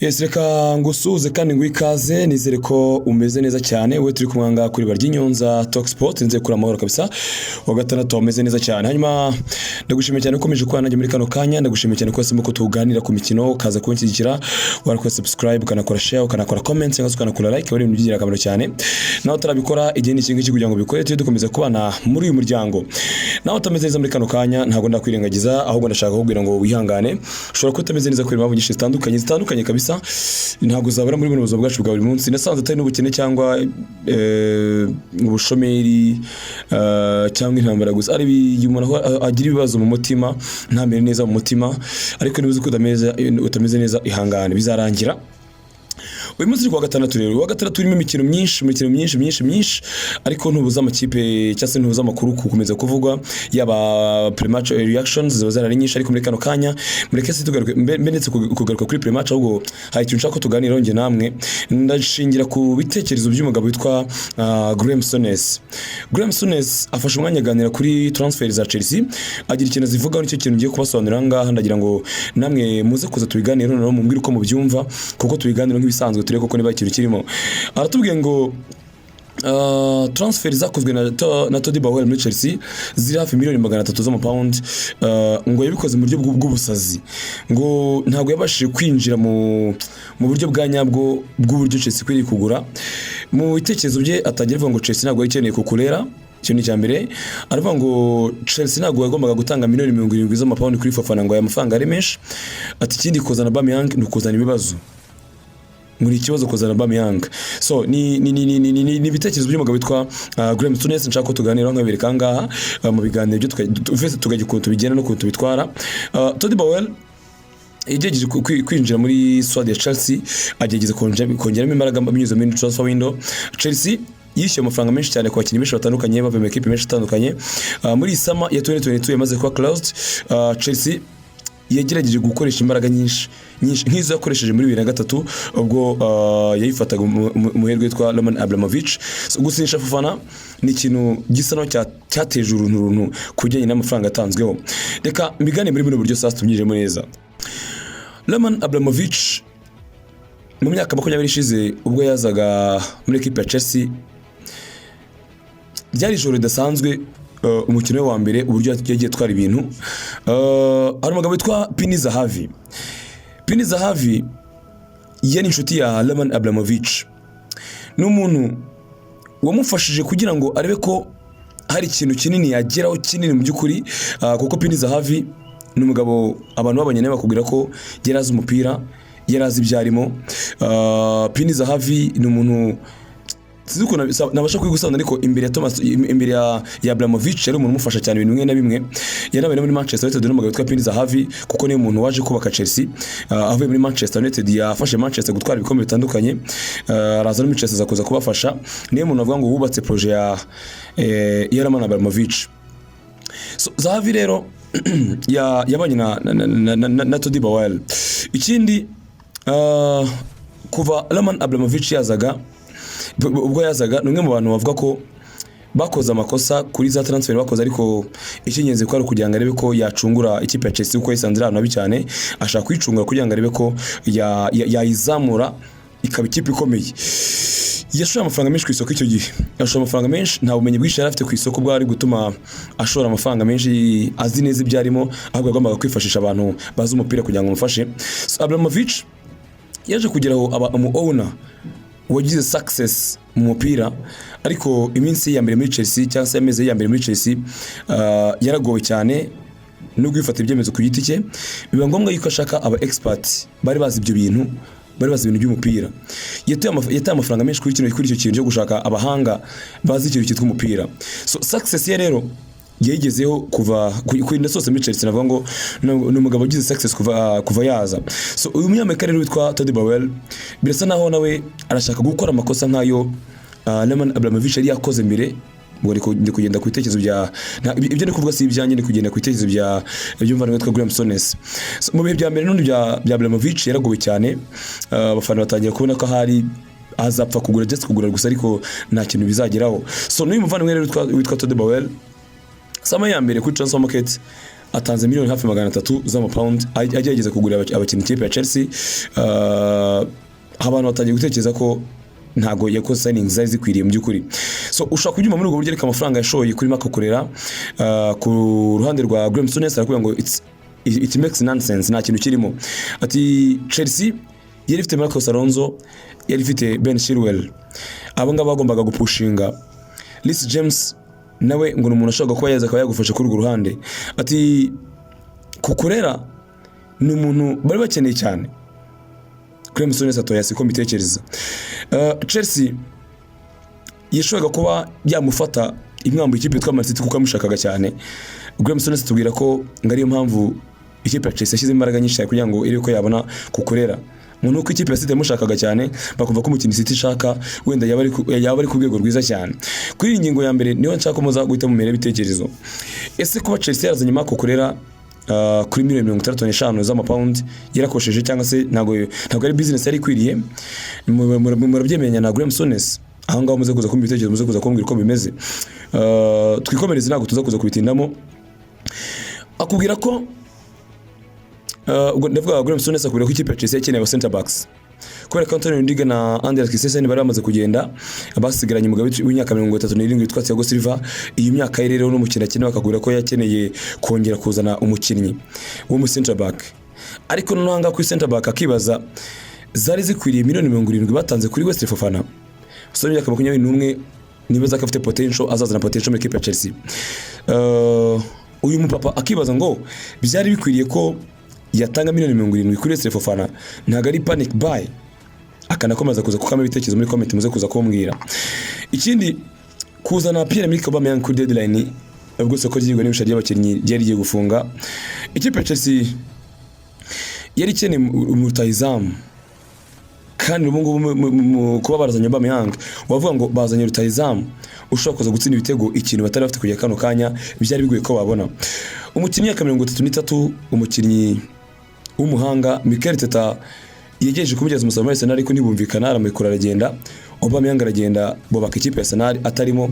Yes, reka ngusuhuze kandi nguhe ikaze. Nizere ko umeze neza cyane, wowe turi kumwe ngaha kuri Baryinyonza Talk Sport. Nizere kuri amahoro kabisa, wa gatandatu wameze neza cyane. Hanyuma ndagushimiye cyane ko ukomeje kubana nanjye muri kano kanya. Ndagushimiye cyane ko wahisemo ko tuganira ku mikino, ukaza kunshyigikira, warakora subscribe, ukanakora share, ukanakora comment, cyangwa se ukanakora like. Bari ibintu by'ingirakamaro cyane. Nawe utarabikora, igihe ni iki ngiki kugira ngo ubikore, tujye dukomeza kubana muri uyu muryango. Nawe utameze neza muri kano kanya, ntabwo ndakwirengagiza, ahubwo ndashaka kukubwira ngo wihangane. Ushobora kuba utameze neza kubera impamvu nyinshi zitandukanye kabisa, ntabwo zabura muri buno buzima bwacu bwa buri munsi. Nasanze atari n'ubukene cyangwa ubushomeri cyangwa intambara gusa, ari igihe umuntu agira ibibazo mu mutima, ntamere neza mu mutima. Ariko niba uzi ko utameze neza, ihangane, bizarangira. Uyu munsi ni kuwa gatandatu rero, uwa gatandatu urimo imikino myinshi, imikino myinshi myinshi myinshi, ariko ntubuza amakipe cyangwa se ntubuza amakuru gukomeza kuvugwa, yaba pre-match reactions ziba zarari nyinshi. Ariko muri kano kanya mureke se tugaruke mbe ndetse kugaruka kuri pre-match, ahubwo hari ikintu nshaka ko tuganiraho njye namwe. Ndashingira ku bitekerezo by'umugabo witwa Graham Souness. Graham Souness afashe umwanya aganira kuri transfer za Chelsea, agira ikintu azivugaho. Nicyo kintu ngiye kubasobanurira aha ngaha. Ndagira ngo namwe muze kuza tubiganire, noneho mumbwire uko mubyumva, kuko tubiganira nk'ibisanzwe, turebe koko niba ikintu kirimo. Aratubwiye ngo transfer zakozwe na Todd Boehly muri Chelsea ziri hafi miliyoni 300 z'amapawundi, ngo yabikoze mu buryo bw'ubusazi, ngo ntabwo yabashije kwinjira mu buryo bwa nyabwo bw'uburyo Chelsea ikwiriye kugura. Mu bitekerezo bye atangira avuga ngo Chelsea ntabwo yari ikeneye Cucurella, icyo ni icya mbere. Aravuga ngo Chelsea ntabwo yagombaga gutanga miliyoni 70 z'amapawundi kuri Fofana, ngo aya mafaranga ari menshi. Ati ikindi, kuzana Aubameyang ni ukuzana ibibazo, ngo ni ikibazo kuzana Aubameyang. So ni ibitekerezo by'umugabo witwa Graham Souness nshaka ko tuganiraho, nkabereka aha ngaha mu biganiro byo tukajya ukuntu tubigenda n'ukuntu tubitwara. Todd Boehly yagerageje kwinjira muri squad ya Chelsea, agerageza kongeramo imbaraga binyuze muri transfer window. Chelsea yishyuye amafaranga menshi cyane ku bakinnyi benshi batandukanye bavuye mu ekipe menshi atandukanye. Muri iyi summer ya 2022 yamaze kuba closed, Chelsea yagerageje gukoresha imbaraga nyinshi nyinshi nk'izo yakoresheje muri 2003 ubwo yayifataga umuherwe witwa Roman Abramovich. So, gusinyisha Fofana ni ikintu gisa naho cyateje uruntu runtu ku bijyanye n'amafaranga atanzweho. Reka mbigane muri buno buryo sasa tubyinjiremo neza. Roman Abramovich mu myaka 20 ishize, ubwo yazaga muri ekipe ya Chelsea, ryari ijoro ridasanzwe. Umukino we wa mbere, uburyo yagiye atwara ibintu. Hari umugabo witwa Pini Zahavi. Pini Zahavi yari inshuti ya Roman Abramovich, ni umuntu wamufashije kugira ngo arebe ko hari ikintu kinini yageraho, kinini mu by'ukuri, kuko Pini Zahavi ni umugabo abantu babanye nawe bakubwira ko yari azi umupira, yari azi ibyo arimo. Pini Zahavi ni umuntu sinzi ukuntu nabasha kubigusobanura, ariko imbere ya Thomas, imbere ya Abramovich yari umuntu umufasha cyane ibintu bimwe na bimwe. Yanabaye no muri Manchester United n'umugabo witwa Pini Zahavi, kuko niwe muntu waje kubaka Chelsea. Avuye muri Manchester United yafashe Manchester gutwara ibikombe bitandukanye, araza no muri Chelsea aza kuza kubafasha. Niwe muntu avuga ngo wubatse projet ya Roman Abramovich. So, Zahavi rero yabanye na Todd Boehly. Ikindi, kuva Roman Abramovich yazaga, ubwo yazaga, ni umwe mu bantu bavuga ko bakoze amakosa kuri za transfer bakoze, ariko icy'ingenzi ko ari ukugira ngo arebe ko yacungura ikipe ya Chelsea, kuko yisanze iri ahantu habi cyane, ashaka kuyicungura kugira ngo arebe ko yayizamura ikaba ikipe ikomeye. Yashoye amafaranga menshi ku isoko icyo gihe, yashoye amafaranga menshi. Nta bumenyi bwinshi yari afite ku isoko bwari gutuma ashora amafaranga menshi azi neza ibyo arimo, ahubwo yagombaga kwifashisha abantu bazi umupira kugira ngo bamufashe. So, Abramovich yaje kugera aho aba umu owner wagize success mu mupira, ariko iminsi ye ya mbere muri Chelsea, cyangwa se amezi ye ya mbere muri Chelsea, yaragowe cyane no kwifata ibyemezo ku giti cye. Biba ngombwa yuko ashaka aba expert bari bazi ibyo bintu, bari bazi ibintu by'umupira. Yataye amafaranga menshi kuri icyo kintu cyo gushaka abahanga bazi ikintu cyitwa umupira. So success ye rero yayigezeho kuva kuri ndetse muri Chelsea. Navuga ngo ni umugabo wagize success kuva yaza. So uyu munyamerika rero witwa Todd Boehly birasa naho nawe arashaka gukora amakosa nk'ayo Roman Abramovich yari yakoze mbere. Ngo ndi kugenda ku bitekerezo bya ibyo ndi kuvuga si ibyanjye, ndi kugenda ku bitekerezo bya by'umuvandimwe witwa Graham Souness. So, mu bihe bya mbere n'ubundi bya Abramovich yaragowe cyane, abafana batangira kubona ko ahari azapfa kugura, just kugura gusa, ariko nta kintu bizageraho. So n'uyu muvandimwe rero witwa Todd Boehly, summer ya mbere kuri transfer market Atanze miliyoni hafi 300 z'amapawundi agerageza kugurira abakinnyi ikipe ya Chelsea. Abantu batangiye gutekereza ko ntago yakoze signing zari zikwiriye mu by'ukuri. So ushobora kubyuma muri ubwo buryo, ariko amafaranga yashoye kuri Marc Cucurella, ku ruhande rwa Graeme Souness arakubwira ngo it makes nonsense, nta kintu kirimo. Ati Chelsea yari ifite Marcos Alonso, yari ifite Ben Chilwell, abo ngabo bagombaga gupushinga. Reece James nawe ngo ni umuntu ashobora kuba yaza akaba yagufasha kuri urwo ruhande. Ati Cucurella ni umuntu bari bakeneye cyane. Graeme Souness atoya siko mbitekereza. Chelsea yashoboraga kuba yamufata imwambu ikipe yitwa Man City kuko yamushakaga cyane. Graeme Souness tubwira ko ngo ariyo mpamvu ikipe ya Chelsea yashyize imbaraga nyinshi cyane kugira ngo irebe ko yabona Cucurella, ngo nuko ikipe ya City yamushakaga cyane, bakumva ko umukinnyi City ishaka wenda yaba ari ku rwego rwiza cyane. Kuri iyi ngingo ya mbere niyo nshaka ko muza guhita mumera ibitekerezo. Ese kuba Chelsea yarazanye Marc Cucurella kuri miliyoni 65 z'amapawundi yarakosheje, cyangwa se ntabwo ari business yari ikwiriye? Murabyemenya na Graeme Souness? Aho ngaho muze kuza kumva ibitekerezo, muze kuza kumbwira uko bimeze. Twikomereze, ntabwo tuza kuza kubitindamo. Akubwira ko ubwo ndavuga Graeme Souness akubwira ko ikipe ya Chelsea yakeneye aba center backs kubera ko Antonio Rudiger na Andreas Christensen bari bamaze kugenda, basigaranye umugabo w'imyaka 37 witwa Thiago Silva. Iyi myaka ye rero n'umukino akeneye, bakakubwira ko yakeneye kongera kuzana umukinnyi wo mu center back. Ariko noneho ahangaha kuri center back akibaza zari zikwiriye miliyoni 70 batanze kuri Wesley Fofana, umusore w'imyaka 21, nibaza ko afite potential, azazana potential muri ikipe ya Chelsea. Uyu mupapa akibaza ngo byari bikwiriye ko yatanga miliyoni 70 kuri Wesley Fofana, ntabwo ari panic buy? Akanakomeza kuza kukama ibitekerezo muri comment, muze kuza kumbwira. Ikindi, kuzana Pierre Emerick Aubameyang kuri deadline, ubwo isoko ry'igura n'igurisha ry'abakinnyi ryari rigiye gufunga, ikipe ya Chelsea yari ikeneye rutahizamu, kandi ubu ngubu kuba barazanye Aubameyang, wavuga ngo bazanye rutahizamu ushobora kuza gutsinda ibitego, ikintu batari bafite kugera kano kanya, byari bigoye ko babona umukinnyi w'imyaka 33, umukinnyi w'umuhanga. Mikel Arteta yegereje kumugeza umusaruro muri Arsenal, ariko ntibumvikana, aramurekura aragenda. Aubameyang aragenda, bubaka ikipe ya Arsenal atarimo.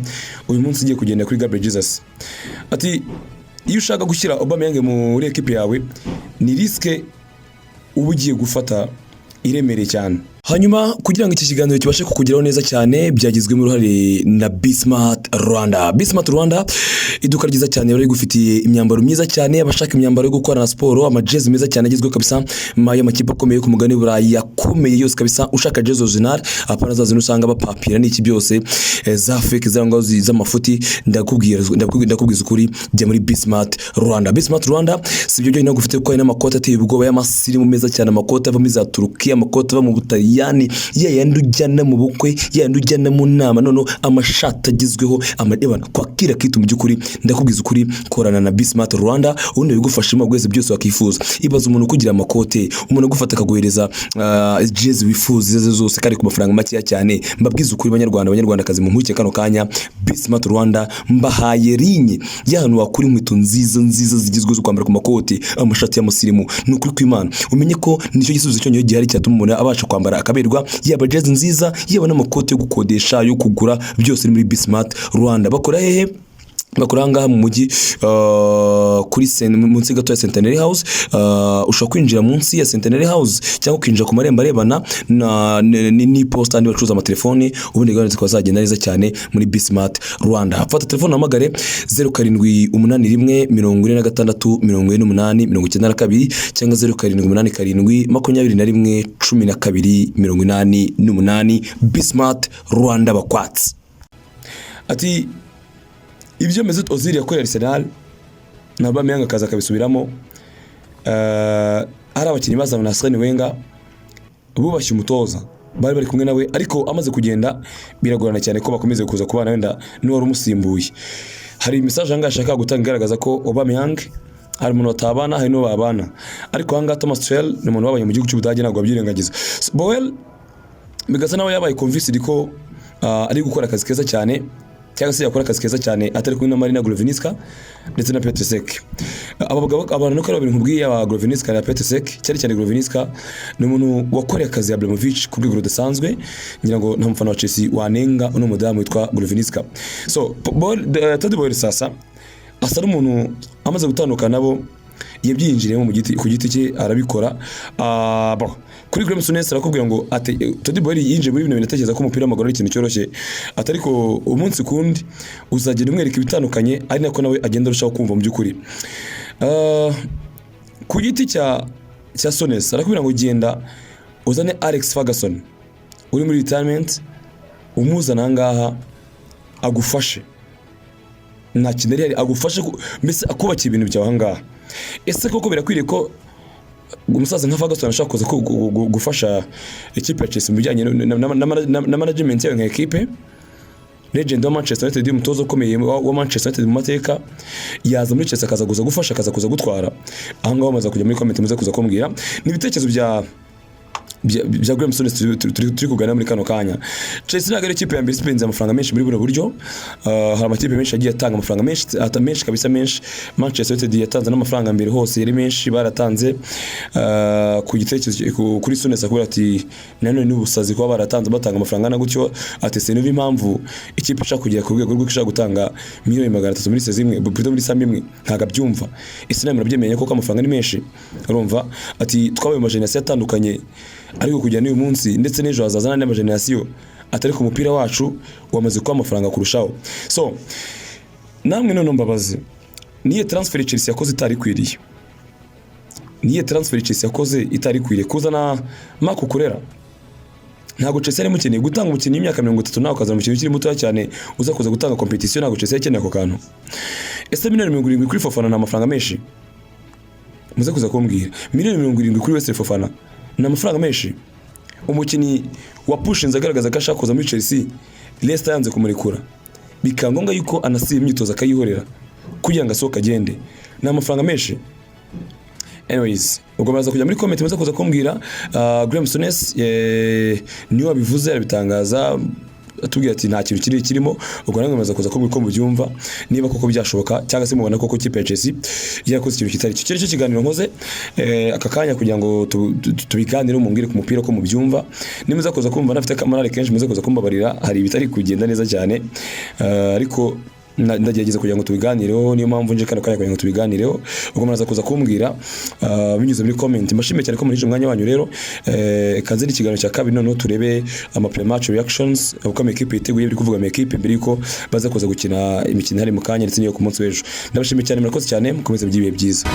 Uyu munsi ugiye kugenda kuri Gabriel Jesus. Ati iyo ushaka gushyira Aubameyang muri ekipe yawe ni risque uba ugiye gufata iremereye cyane. Hanyuma kugira ngo iki kiganiro kibashe kukugeraho neza cyane, byagizwemo uruhare na Bismart Rwanda. Bismart Rwanda, iduka ryiza cyane bari gufitiye imyambaro myiza cyane. Abashaka imyambaro yo gukorana siporo, amajezi meza cyane agezweho kabisa y'amakipe akomeye ku mugabane w'Uburayi yakomeye yose kabisa. Ushaka jezi original, apana za zindi usanga bapapira n'iki byose, za fake zangwa z'amafuti, ndakubwiza ukuri, jya muri Bismart Rwanda. Bismart Rwanda si ibyo byonyine gufite, kuko hari n'amakoti ateye ubwoba y'amasirimu meza cyane, amakoti ava muri za Turukiya, amakoti ava mu Butaliyani, ya yandi ujyana mu bukwe, ya yandi ujyana mu nama, noneho amashati agezweho amadebana kwakira kitu. Mu by'ukuri ndakubwiza ukuri, korana na Bismart Rwanda ubundi bigufashamo bwese byose wakifuza. Ibaza umuntu ukugira amakote, umuntu agufata akaguhereza jezi wifuza izo arizo zose kandi ku mafaranga makeya cyane. Mbabwiza ukuri, banyarwanda, banyarwandakazi, mu nkuke kano kanya Bismart Rwanda mbahaye rinye y'ahantu wakura inkweto nziza nziza zigezweho zo kwambara ku makoti, amashati y'amusirimu. Ni ukuri kw'Imana, umenye ko nicyo gisubizo cyonyine gihari cyatuma umuntu abasha kwambara akaberwa, yaba jezi nziza, yaba n'amakoti yo gukodesha, yo kugura, byose ni muri Bismart Rwanda. Bakora hehe? Bakora aha ngaha mu mujyi, kuri munsi gato ya Centenary House. Ushobora kwinjira munsi ya Centenary House cyangwa ukinjira ku marembo arebana na n'iposita andi bacuruza amatelefoni, ubundi gahunda zikaba zagenda neza cyane muri Bismart Rwanda. Fata telefone uhamagare 0781 46 48 92 cyangwa 0787 21 12 88. Bismart Rwanda bakwatsi. Ati ibyo Mesut Ozil yakoreye Arsenal na Aubameyang akaza akabisubiramo, hari abakinnyi bazana na Arsene Wenger bubashye umutoza, bari bari kumwe nawe, ariko amaze kugenda biragorana cyane ko bakomeza kuza kubana wenda n'uwari umusimbuye. Hari message ahangaha ashaka gutanga igaragaza ko Aubameyang hari umuntu batabana, hari n'uwo babana. Ariko ahangaha Thomas Tuchel ni umuntu wabaye mu gihugu cy'Ubudage, ntabwo babyirengagiza. So, Boehly bigasa nawe yabaye convinced ko ari gukora akazi keza cyane, cyangwa se yakora akazi keza cyane atari kumwe na Marina Groviniska ndetse na Petr Cech. Aba bagabo, abantu nuko ari babiri nkubwiye, aba Groviniska na Petr Cech, cyane cyane Groviniska ni umuntu wakoreye akazi Abramovich ku rwego rudasanzwe. Ngira ngo nta mufana wa Chelsea wanenga uno mudamu witwa Groviniska. So Todd Boehly sasa Asa n'umuntu amaze gutandukana nabo, yabyinjiriyemo mu giti ku giti cye arabikora. Bon. Kuri Graeme Souness arakubwira ngo ate Todd Boehly yinjiye muri bino bintu atekereza ko umupira w'amaguru ari ikintu cyoroshye, ati ariko umunsi kundi uzagenda umwereka ibitandukanye, ari nako nawe agenda arushaho kumva mu by'ukuri. Ku giti cya Souness arakubwira ngo genda uzane Alex Ferguson uri muri retirement, umuzana aha ngaha agufashe, nta kintu yari agufashe mbese akubakira ibintu byawe aha ngaha. Ese koko birakwiriye ko umusaza nka Ferguson ashobora kuza gufasha ikipe ya Chelsea mu bijyanye na management yayo nka ekipe? Legend wa Manchester United, umutoza ukomeye wa Manchester United mu mateka, yaza muri Chelsea akaza kuza gufasha, akaza kuza gutwara aho ngaho? Bamaze kujya muri comment, muze kuza kumbwira. Ni ibitekerezo bya Graeme Souness turi kuganira muri kano kanya. Chelsea ntabwo ari ikipe ya mbere ispenze amafaranga menshi muri buno buryo. Hari amakipe menshi agiye atanga amafaranga menshi, ata menshi kabisa, menshi. Manchester United yatanze n'amafaranga mbere hose yari menshi baratanze. Ku gitekerezo kuri Souness akubwira ati nanone ni ubusazi kuba baratanze, batanga amafaranga angana gutyo, ati sinumva impamvu ikipe ishaka kugera ku rwego rw'uko ishaka gutanga miliyoni 300 muri saison imwe, plutôt muri summer imwe, ntabwo abyumva. Ese nawe murabyemeye koko amafaranga ni menshi? Urumva ati twabaye mu ma génération atandukanye, ariko kugera n'uyu munsi ndetse n'ejo hazaza n'andi ma génération, atari ku mupira wacu wamaze kuba amafaranga kurushaho. So namwe none mbabaze, niyo transfer Chelsea yakoze itari ikwiriye? Niyo transfer Chelsea yakoze itari ikwiriye, kuzana Marc Cucurella? Ntabwo Chelsea yari imukeneye. Gutanga umukinnyi w'imyaka 30 nawe ukazana umukinnyi ukiri mutoya cyane uza kuza gutanga competition, ntabwo Chelsea yari ikeneye ako kantu. Ese miliyoni 70 kuri Fofana ni amafaranga menshi? Muze kuza kumbwira, miliyoni 70 kuri Wesley Fofana ni amafaranga menshi? Umukinnyi wapushinze agaragaza ko ashaka kuza muri Chelsea, Leicester yanze kumurekura, bikaba ngombwa yuko anasiba imyitozo akayihorera kugira ngo asohoke agende, ni amafaranga menshi? Anyways, ubwo muraza kujya muri comment muze kuza kumbwira. Graeme Souness niwe wabivuze, arabitangaza, atubwira ati nta kintu kiri kirimo. Ubwo namwe mumaze kuza kumbwira uko mubyumva, niba koko byashoboka cyangwa se mubona koko ikipe ya Chelsea yarakoze ikintu kitari cyo. Cyo kiganiro nkoze aka kanya kugira ngo tubiganire, mumbwire ku mupira ko mubyumva. Nimuza kuza kumva nafite akamarare kenshi, muze kuza kumbabarira, hari ibitari kugenda neza cyane, ariko ndagerageza kugira ngo tubiganireho. Niyo mpamvu nje kano kanya kugira ngo tubiganireho. Ubwo muraza kuza kumbwira binyuze muri comment. Mbashimiye cyane ko muri umwanya wanyu. Rero kaze n'ikiganiro cya kabiri, noneho turebe ama pre-match reactions, uko amakipe yiteguye, biri kuvuga amakipe mbere yuko baza kuza gukina imikino ihari mu kanya ndetse n'iyo ku munsi w'ejo. Ndabashimiye cyane, murakoze cyane, mukomeze mugire ibihe byiza.